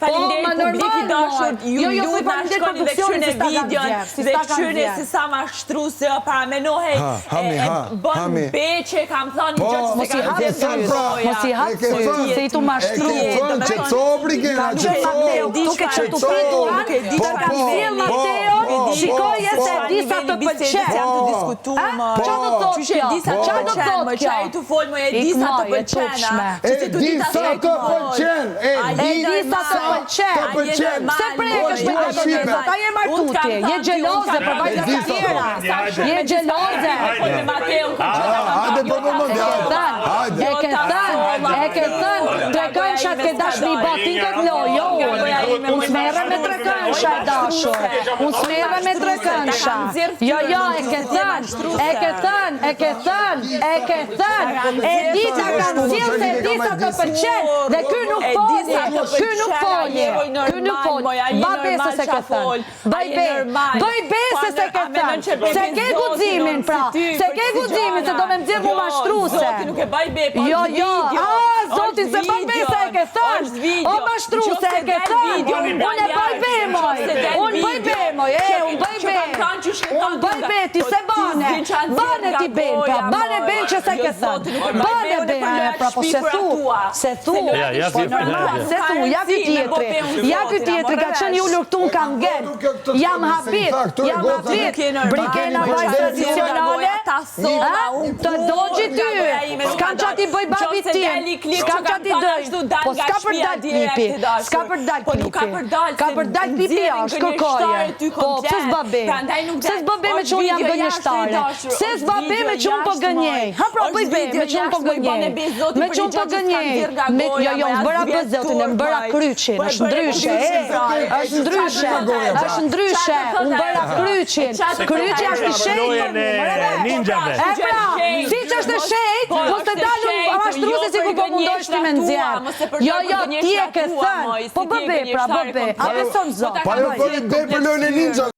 Po, Faleminderit ma publik i normal, dashur, moj. ju Jo, jo, thuj lutna faleminderit shkoni dhe produksionit kqyrne se s'ta kanë videon nxjerr, si dhe s'ta kanë kqyrne nxjerr. se sa mashtruse ë paramenohej Ha, e, hami, e ha, bën hami. be që e kam thënë një Po, gjë që Mos s'e i kam hap E ke thënë thënë syt, pra, mos i hap e ke syt, thënë, se i tu mashtru. E ke thënë që cobri kena, Ka që qenë Mateo, cob. këtu ke që tu pritu, Nuk e di Po, të kam po, sjell po, Mateon, po, shikoje po, se po. di sa të pëlqen. Janë të Po. diskutuar më. A? Qa do thotë Qysh e kjo? di sa Qa të do pëlqen, thotë më kjo? qa i tu fol, më e di Ik sa të moj, e pëlqen. a? turpshme. Që E si tu di di ta sa shaj të pëlqen, e A di E di sa të sa pëlqen. të pëlqen. Pse prekesh me Dua këto shqipe. njerëz? Ata je martu ti, je xheloze për E vajza di të sa po. tjera. Je xheloze. Hajde për vëmendje, hajde. Hajde. E ke thënë, e ke thënë, trekëndshat ke dash mi bë ti këtë lojë, jo unë. Unë s'merrem me trekëndsha e dashur. Unë s'merrem me trekëndsha. Jo, jo, e ke thënë, e ke thënë, e ke thënë, e ke thënë. E di ta kam sjell se e di sa të pëlqen dhe ky nuk foli, ky nuk foli, ky nuk foli. Ba be se se ke thënë. Bëj be, bëj be se se ke thënë. Se ke guximin pra, se ke guximin se do me nxjerr mu mashtruse. Zoti nuk e bëj be, po Jo, është jo, video. a, zoti Është se bën be se e ke thënë. Është video. O mashtruse e ke thënë. Unë e bëj be moj. Unë bëj be moj, e, unë bëj be. Unë bëj be, ti se bane. Bane ti ben, pra, bane ben që se ke thënë. Bane ben, e, pra, po se thu, se thu. Ja, ja, Po si- normal, se thu, ja ky tjetri. Ja ky tjetri ka qenë i ulur këtu në kam ngel. Jam habit, jam habit. Brikena vajzë tradicionale. A? Të dogji ty. S'kam qa ti bëj babit tim. S'kam qa ti dëj. Po s'ka për dal klipi. S'ka për dal Po nuk ka klipi. për dal. Ka për dal klipi është, kërkoje. Po, pse s'ba be? Pse s'ba be me që unë jam gënjeshtare? Pse s'ba be me që unë po gënjej? Ha pra, bëj be me që unë po gënjej. Me që unë po gënjej. Me, jo, jo, unë bëra bë zotin, e bëra kryqin, është ndryshe, e, është ndryshe, është ndryshe, unë bëra kryqin. Kryqi është i shenjtë për Lojën mua, e more ve. ninjave. E pra, si që është e shenjtë, mos të dalun mashtruse si ku po mundohesh ti me nxjerr. Jo, jo, ti e ke thënë. Po bë be, pra, bë be. A beson Zot? Pa jo bëri be për lojën e ninja.